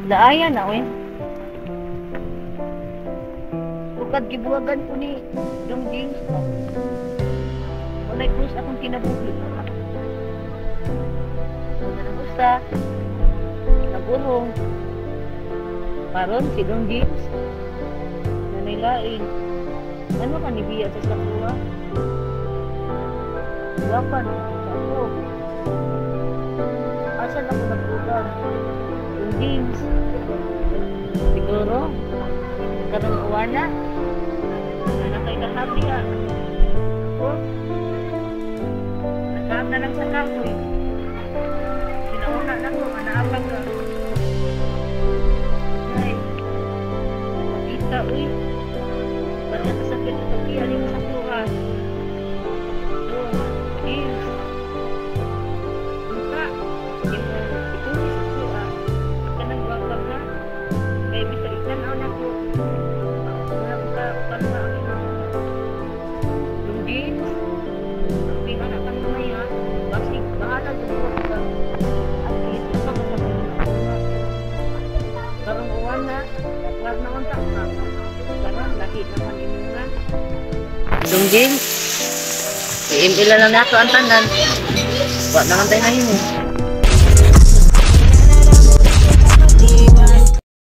Laaya na, oy. Bukad gibuwagan ko ni Dong James ba? Walay krus akong kinabuhi. Basta, nagurong. Karon si Dong James, nanay lain. Ano ka ni Bia sa sakuha? Gwapa no, sa ako. Asa na ako nagbugang? Dong James. Siguro, karong uwana. Ana kay kahabi ah. Ako, nagkaam na lang sa kapoy. Sinauna na ko, anaapag ka. Ay, makita, uy. Ba't ka sakit sa pagkiya mo sa kuha? Oh, yes. Unta, imo ito sa kuha. Kanang gwapa ka. Kay bisa itan-aw na ko. Wala ko ka kalma ang imo. Yung jeans, ang anak kang mamaya, basig, bahala tumuha ka. At least, pa ka sa mga. Karong uwan na, war na unta ka. Karon lahi naman imo nga. Dong James, i-email lang nato ang tanan. Wa naman tayo nahimo.